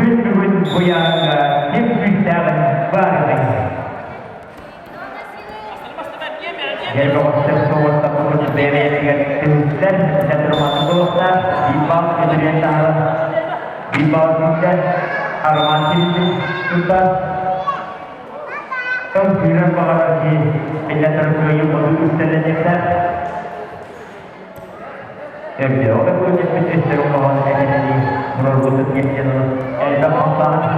Күн бүгүн буйааҥҥа ким күүстээҕин баарытай? Дьэ, соҕуртаппыт бэйэ-бэйэтигэр түһүктэр, роман буолуохтаах, биир баал үтүрүйэн таһааран, биир баал күүстэ, Роман киһитин тутта. Тыл күүрэн баҕарар киһи биллэн турар кыайыы хоту үктэлэниэхтээх. Өрдөөҕү да күөннэппит өстөрүн хоһоон этэринии туруорбутун диэн элбэх хамсааһын.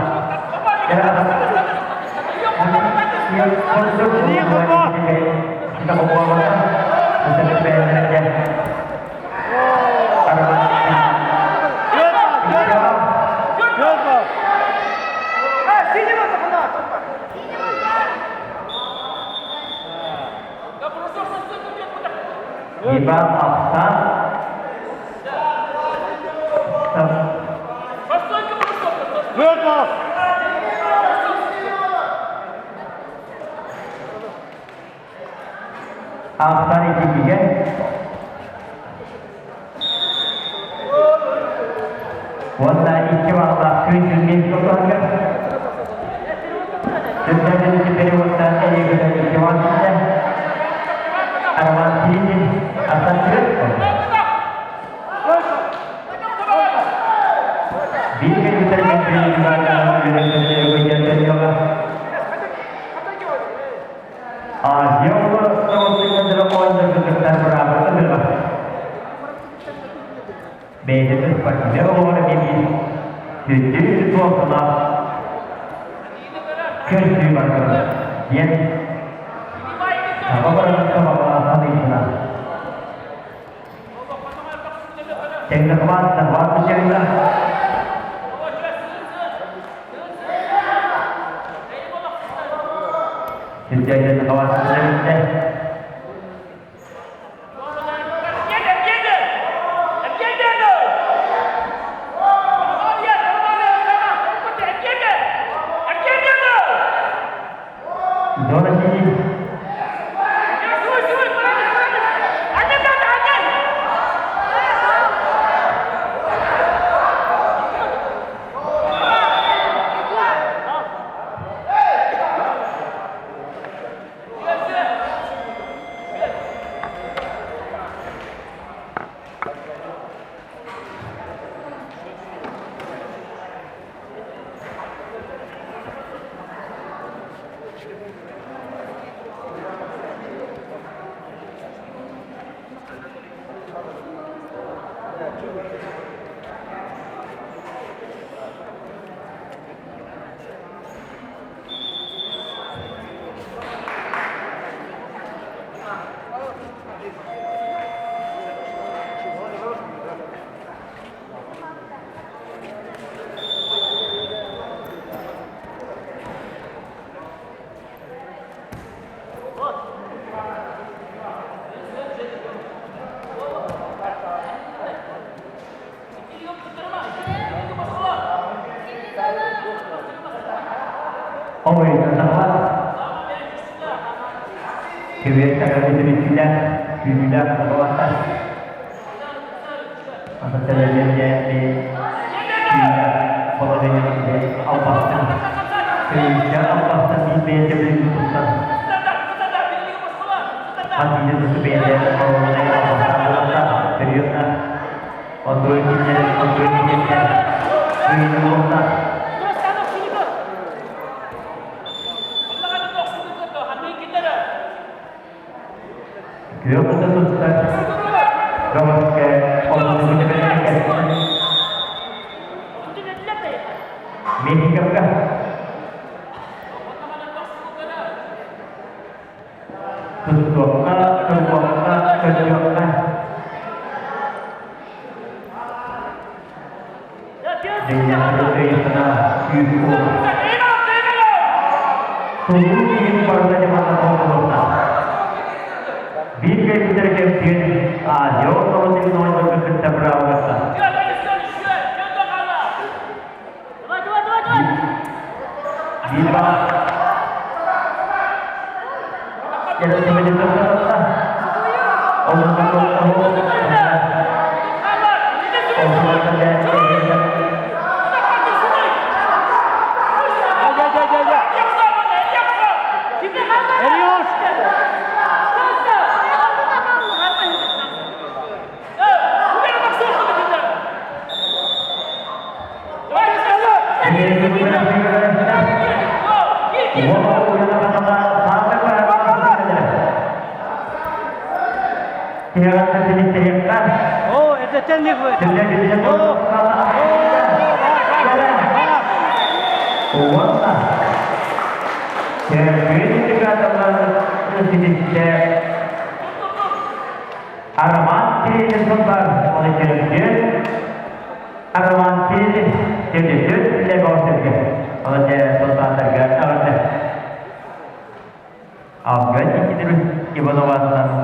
Иван Ахсан Ахсан ититигэ уонна икки баллаах күн күннүүн тутарга Сүрдээх переводтан эйигин икки баллаах Роман Сирин Асан Биир Азия Бэйэтин спортивнай оҕолоро биир сүрдүү суолталаах көрсүү барбыт диэн саха барытын сабаҕалаан саныыбына. Тэҥнэхват захват мучайда. Сүрдээжен захват мучайда. Зона сидит. Ой, Кэбиэттэрэ күүрүүлээх саҕалаата. Албастан, албастан биир бэйэтэ билигин туттан хас биирдии бэйэтэ холуобунай албастаах буолуохтаах, көрүөхтээх. Онтуой кинилэр онтуой кинилэр кыайыы буолуохтаах. Күөх ута туттар бөҕөскө олоҕун Мехиковка тустуохха, турбуохха, көрдүөххэ. Дьиҥнээхтик өйө-санаа күүс-уох. Тулуу киһи барыта дьаманна оҥоһуллуохтаах. Биир кэлбиттэрэ кэмсиэн Азия ортолотун оонньуурга кытта быраабылатта. Биир баҕа күрэстэһиэххэ. Оо, эрдэттэн Оо, Уонна Чөмпүйүн ситистэ Роман Кириллин сыллар оны чөмпүйүн Роман Кириллин чөмпүйүн Лебовтерге оны сылларга эҕэрдэ. Алган Ивановатынан.